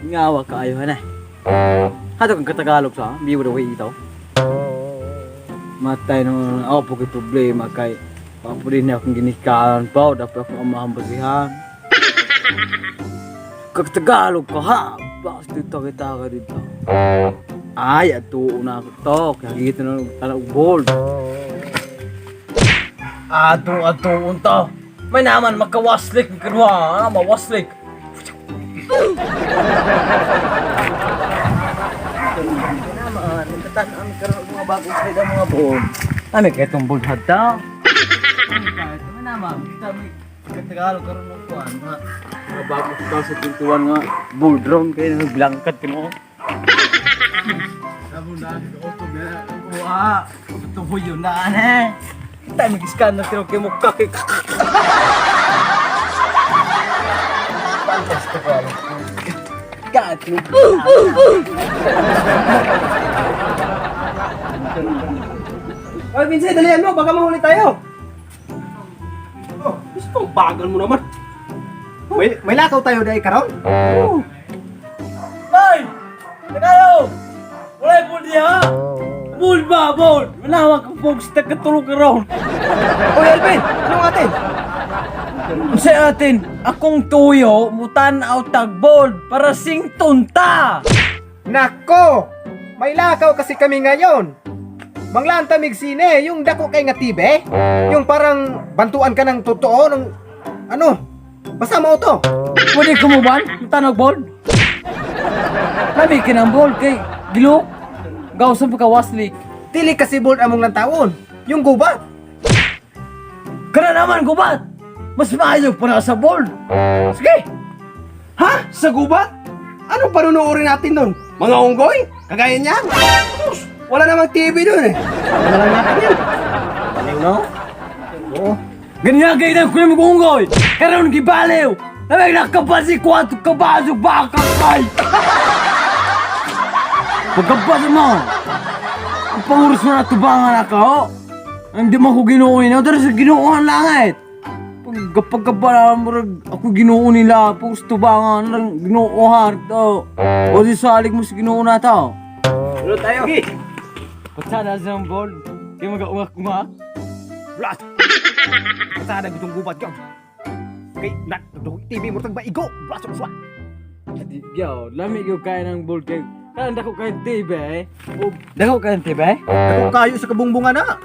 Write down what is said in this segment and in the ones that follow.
Ngawa kaayo ha na. Hato kang katagalog sa biwo daw ito. Matay no ako po kay problema kay pa din akong ginikanan pa dapat akong amahan basihan. Kag Tagalog ka ha. Basta dito kita ka dito. Ay, ato na ako to. Kaya gito na tanong bold. Ato, ato, unta. May naman makawaslik kanwa, ano mawaslik. Naman, nagtatan-an karon og mga bagong side ang mga bold. Ami kay itong bold hadta. Ito naman, kita may Tagalog karon ng kuan mga bagong 2021 nga bold round kay nagblangkat kamo. Sabon na auto na kuha. Tubo yun na ane. Tayo mag-scan na tinawag kay mukha kay. Fantastico. God, Oy, Vincent, dalihan mo. Baka mahuli tayo. Oh, gusto kong bagal mo naman. May lakaw tayo dahil karon? Oh. Ay! Tagalog! Wala yung bold niya! Bold ba? Bold! Wala kang folks, tagatulog ka raw. Oy, Alvin, anong atin? Sa atin, akong tuyo, mutan aw tag bold para sing tunta! Nako! May lakaw kasi kami ngayon. Manglantamig sine, yung dako kay nga tibe, yung parang bantuan ka ng totoo ng ano? Basta mo to. Pwede kumuban? Mutan og bold? Lami kinang bold kay gilok. Gawsan pa ka waslik. Dili kasi bold among lantawon. Yung gubat. Kana naman gubat! Mas maayo pa na sa bold. Sige! Ha? Sa gubat? Anong panunuorin natin nun? Mga unggoy? Kagaya niya? Sus, wala namang TV dun eh. Wala lang natin yan. Baliw no? Oo. Ganyan kayo na kuya magunggoy! Karon gibaliw! Namay nakabasi kwato kabaso baka kay! Pagkabasa mo! Ang panguros mo na tubangan ako! Hindi mo ako ginoo nila, pero sa ginoo ang langit! Pagkapagkabala mo ako ginoo nila, pag tubangan, ginoohan to. O di salig mo sa ginoo na to. Ano tayo? Sige. Patsada sa ang bol, kaya mag-ungak-ungak. Blas. Pasada gitong gubat ka. Kay na TV mo tag baigo. Blas uswa. Adi, yo, lami ko kaya ng bol kay. Kaya dako kayo TV eh. O, dako kayo TV eh. Dako kayo sa kabungbungan na.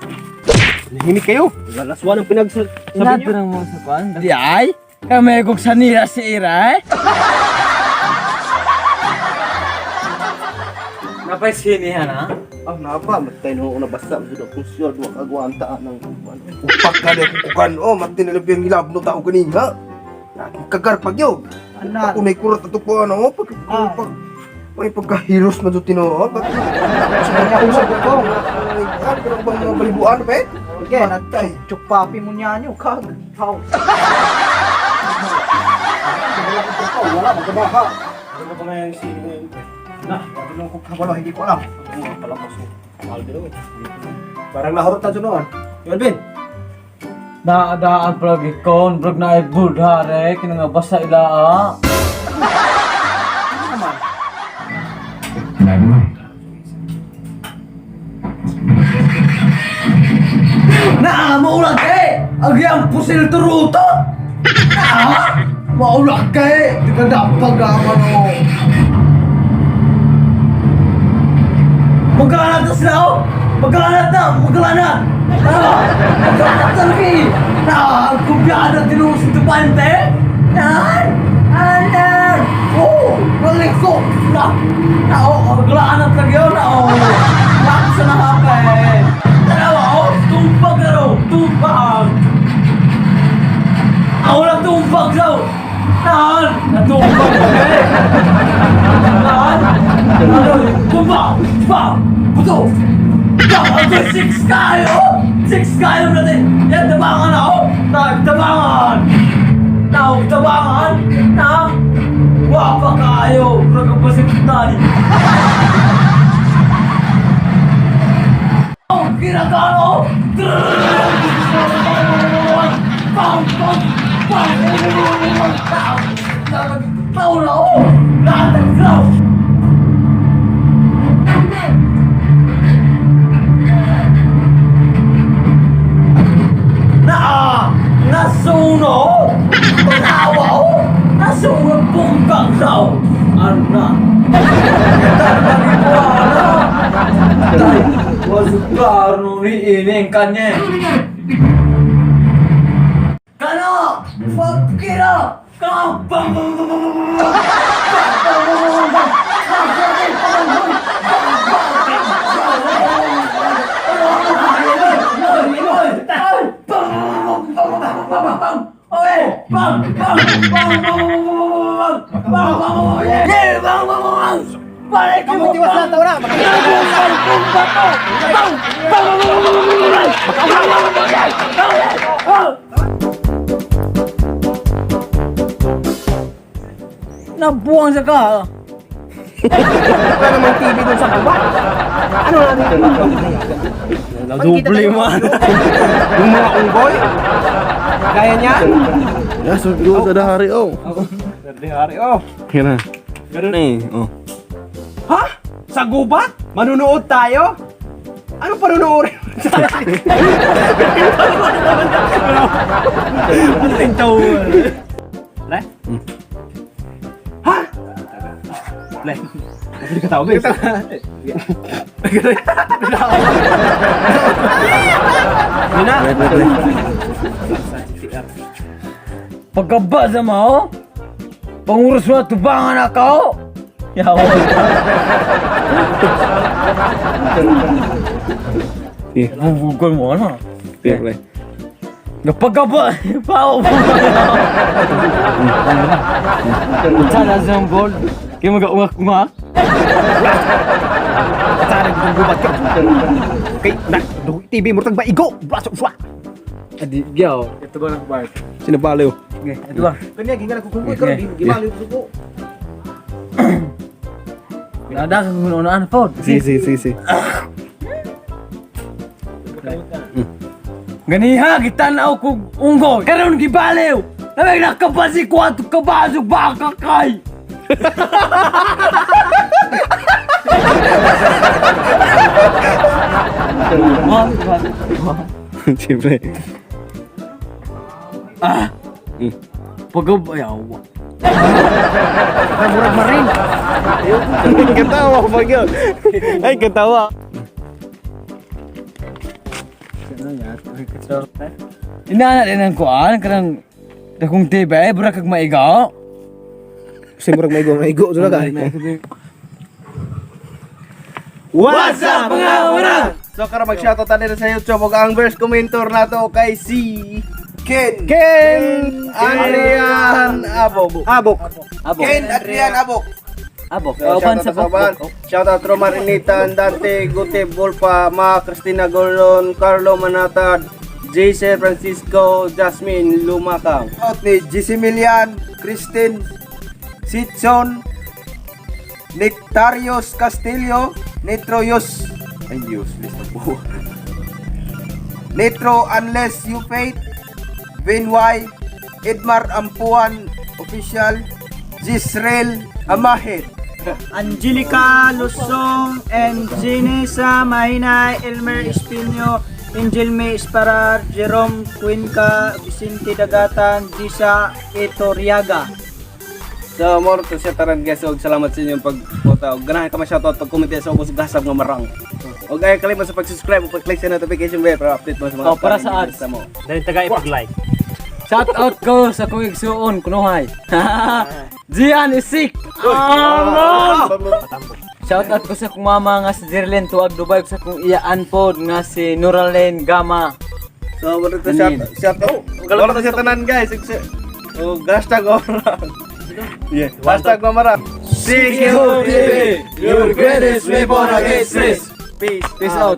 Nahimik kayo. Lalaswa ng pinagsabi Inato niyo. ng mga sa kwan. Di ay, kami kog sanira si Ira eh. Napay sinihan ha? Ah, napa. Matay na ako nabasa. Sudah kung siya, duwa kagwanta ng ano. Upak ka na kukukan. Oh, matay na labi ang hilabno tao kanina. Aking kagar pag yun. Ana. Ako na'y kurat ato po ano. Pag, pag, pag, pagkahiros na doon tinuo. Pag, Kanya ko sa bukong. Ano ka bang mga balibuan pa eh? Okay, natay. Chupapi mo niya nyo, kag. How? Wala, magkabaha. Ano ba ngayon si ngayon? Na, wala ko kabalo, hindi ko alam. Ano pala ko mahal din eh. Parang nahurot na doon noon. Alvin! Naadaan palagi kon, brog na ay buldhare, kina nga basa ila ah. Naman. Naa, maulag kay! Agyang pusil turuto! Naa! Maulag kay! Di ka dapag ang ano. Magkalanat na sila oh! Magkalanat na! Magkalanat! Ah! Magkalanat na lagi! Naa! Ang kumbyada tinuos sa tupante! Naan! Anan! Oh! Maliko! Na! Na! Oh! Magkalanat lagi oh! Na! Oh! Laksa na hapin! Dalawa oh! Tumpag na raw! Tumpag! Ako lang tumpag daw! Naan! Natumpag kami! Naan! Ano? Pumba! Pa! Buto! Ba! Six kayo! Six kayo natin! Yan, tabangan ako! Tabangan! Now, tabangan! Na! Wapa kayo! Ragabasip tayo! Oh, ginagano! Pam! Pam! Pam! Pam! Tao na oh! Lahat ng ground! Iining kanya. Kano! Pagkira! Kano! Bang! Bang! Bang! Bang! Bang! Bang! Bang! Bang! Bang! Bang! Kamu tiwas na tawa na. Nabuang sa ka. Wala namang TV dun sa kaba. Ano na dito? Nadoble man. Yung mga unggoy. Gaya niya. Ya, so sa dahari oh. Hari oh. Yan na. Ganun eh. Oh. Ha? Sa gubat? Manunood tayo? Ano panunoodin? Le? Ha? Le. Hindi ka tao, guys. Yun na. Pagkaba sa mao, pangurus mo tubangan ako. Yawa. Sige. Bubugol mo ano? Sige, pre. Napagkaba, pao po. Sana sa bol. Kaya mag-ungak-ungak. Sana gitong gubat ka. Kay, na, TV mo tag maigo. Braso, swa. Adi, gyaw. Ito ba ng part? Sino baliw? Okay, ito ba? Kanya gingan ako kung karon di gibaliw ko. Nada kang unaan po. Sige, sige, sige, sige. Ganiha, gitanaw kog unggoy. Karon gibaliw. Namay nakabasi ko ato kabasog baka kay. Sige, pre. Ah. Pagkabayaw. Murag marin. Katawa ko pag yun. Ay, katawa. Inana din ang kuan karang dakong TV bura kag maigaw. Kasi murag maigo, maigo. Sula ka. What's up, mga warang? So karon mag-shoutout tayo sa YouTube ug ang verse commentor nato kay si Ken Ken Adrian Abog. Abok. Abok. Ken Adrian Abok. Abok. So, Uban shoutout sa sa uban. bok. Shoutout Romar Inita, Andante, Gute, Bolpa, Ma, Cristina Gordon, Carlo Manatad, Jason Francisco, Jasmine Lumakang. Shoutout ni GC Milian, Christine Sitson, Nectarios Castillo, Nitroyos, ay useless na po. Nitro Unless You Faith, Vin Y, Edmar Ampuan Official, Jisrael Amahid. Angelica Lusong and Ginesa Mahinay, Elmer Espino, Angel May Esparar, Jerome Cuenca, Vicente Dagatan, Gisa Etoriaga. So, more to siya taran guys. Og salamat sa inyong pagpunta. Og ganahan ka ma-shoutout pag comment sa ubos gasab nga marang. Og ay kalimot sa pag-subscribe ug pag-click sa notification bell para update mo sa mga Oh, para sa upcoming ads. videos sa mo. Shout out ko sa kong igsuon kunuhay. Gian Isik. Shout out ko sa kong mama nga si Jerlyn tuag Dubai ug sa kong iyaan pod nga si Noralyn Gama. So, more to shout shoutout. More to siya tanan guys. Og #omarang. Yeah. #mamarang. CQ TV, your greatest weapon against stress. Peace. Peace out.